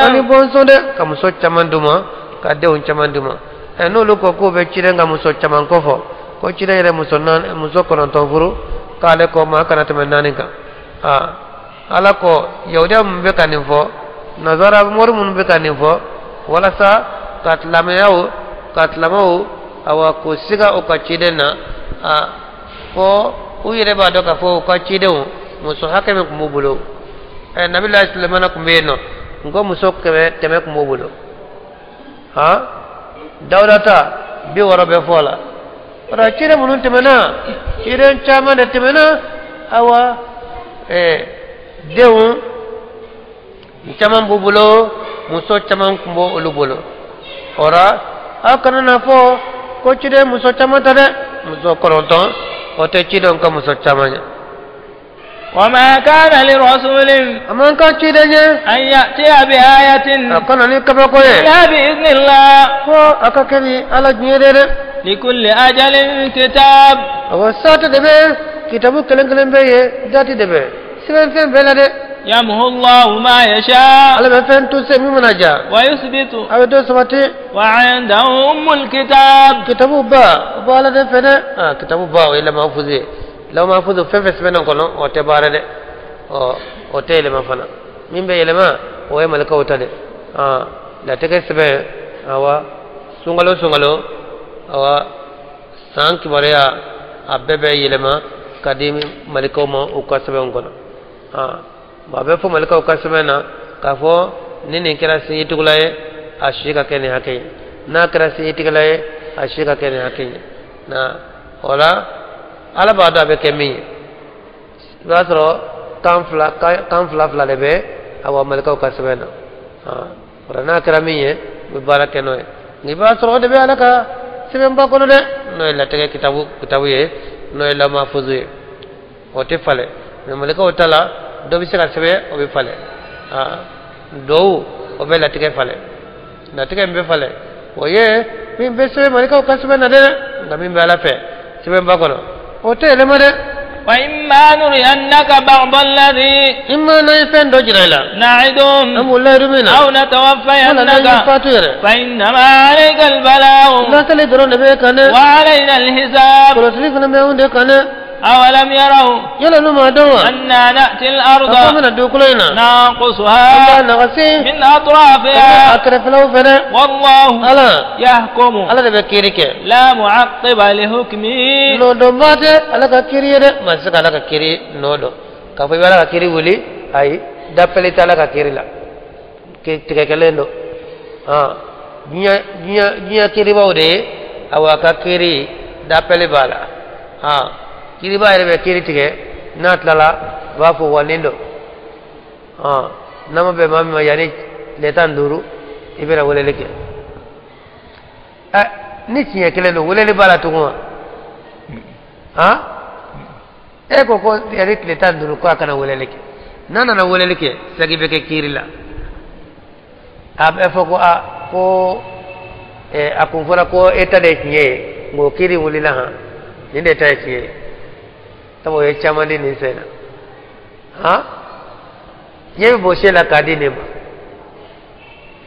Ala ko yahudiya mun bɛ ka nin fɔ nazara mori minnu bɛ ka nin fɔ walasa ka silamɛyaw ka silamɛw awa k'o siga u ka ciden na a fɔ u yɛrɛ b'a dɔn k'a fɔ u ka cidenw muso hakɛ min tun b'u bolo ɛ nabilayi sulemana tun bɛ yen nɔ n ko muso kɛmɛ tun b'u bolo han dawuda ta 60 bɛ fɔ a la o la ciden minnu tɛmɛna ciden caman de tɛmɛna awa denw caman b'u bolo muso caman tun b'o olu bolo o la aw kana na fɔ ko ciden muso caman ta dɛ muso 9 o tɛ cidenw ka muso caman ye. وما كان لرسول أن يأتي بآية إلا بإذن الله لكل أجل كتاب. يمحو الله ما يشاء ويثبت وعنده أم الكتاب. لو ما فوزوا فين سبنا كنا أو تبارد أو تيل ما فنا مين بيل ما هو ملكه وتده لا تكسب أو سونغلو سونغلو أو سانك بريا أبى بيل ما قديم ملكه ما أكسبهم كنا بابا فو ملكه أكسبنا كفو نين كلا سيتولاي أشيكا كني هكين نا كلا سيتولاي أشيكا كني هكين نا ولا ala b'a dɔn a bɛ kɛ min ye i b'a sɔrɔ kan fila fila de bɛ awa malikaw ka sɛbɛn na o la n'a kɛra min ye u bɛ baara kɛ n'o ye nka i b'a sɔrɔ o de bɛ ala ka sɛbɛnba kɔnɔ dɛ n'o ye latigɛ kitabu ye n'o ye lamafuzu ye o tɛ falen mɛ malikaw ta la dɔ bɛ se ka sɛbɛn o bɛ falen dɔw o bɛ latigɛ falen latigɛ min bɛ falen o ye Min bɛ sɛbɛn malikaw ka sɛbɛn na dɛ, nka min bɛ ala fɛ sɛbɛnba kɔnɔ o tɛ yɛlɛma dɛ. وإما نرينك بعض الذي إما نيفن دجرا نعدهم أم لا يرمينا أو نتوفينك فإنما عليك البلاغ وعلينا الحساب. أولم يروا أنا نأتي الأرض ننقصها من أطرافها والله يحكم لا معقب لحكمه. Kiriba yɛrɛ bɛ kiri tigɛ n'a tilala u b'a fɔ wa nin don n'a ma bɛn maa min ma yanni tile 15 i bɛna weleli kɛ. Ɛ ni tiɲɛ kelen don weleli b'a la tugun wa? E ko ko yanni tile 15 ko a kana weleli kɛ, n'a nana weleli kɛ segi bɛ kɛ kiri la. A bɛ fɔ ko a ko a kun fɔra ko e ta de ye tiɲɛ ye, nka o kiri wulila han nin de ta ye tiɲɛ ye. Sabu o ye caman di nin sen na. Diɲɛ bɛ bɔ se la k'a di nin ma.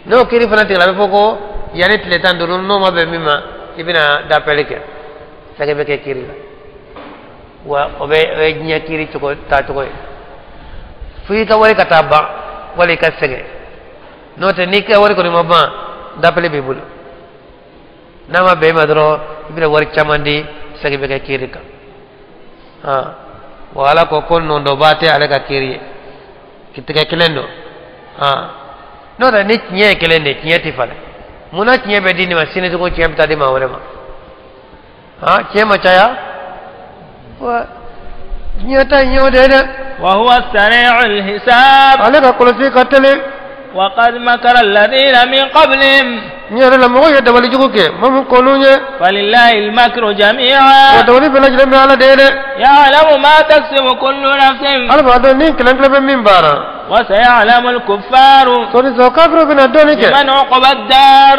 N'o kiri fana tigɛra a bɛ fɔ ko yanni tile 15 n'o ma bɛn min ma i bɛna dapɛli kɛ, sɛgɛ bɛ kɛ kiri la. Wa o bɛ o ye diɲɛ kiri cogo taacogo ye. Fo i ka wari ka taa ban wali i ka sɛgɛn, n'o tɛ n'i ka wari kɔni ma ban dapɛli b'i bolo. N'a ma bɛn i ma dɔrɔn i bɛna wari caman di, sɛgɛ bɛ kɛ kiri kan. Wa ala ko ko nɔndɔba tɛ ale ka kiri ye, tigɛ kelen don. N'o tɛ ni tiɲɛ ye kelen de ye, tiɲɛ tɛ falen. Munna tiɲɛ bɛ di nin ma sini tugun tiɲɛ bɛ taa di maa wɛrɛ ma? Tiɲɛ ma caya wa diɲɛ ta in y'o de ye dɛ. Wa huwa sari'ul hisab. Ale ka kɔlɔsi ka teli. وقد مكر الذين من قبلهم. فلله المكر جميعا. يعلم ما تكسب كل نفس. وسيعلم الكفار لمن عقبى الدار.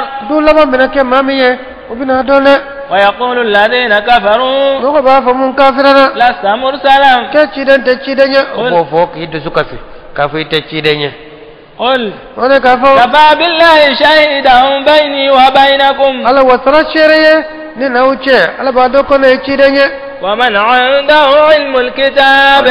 ويقول الذين كفروا لست مرسلا. قل كفى بالله شهيدا بيني وبينكم. ومن عنده علم الكتاب.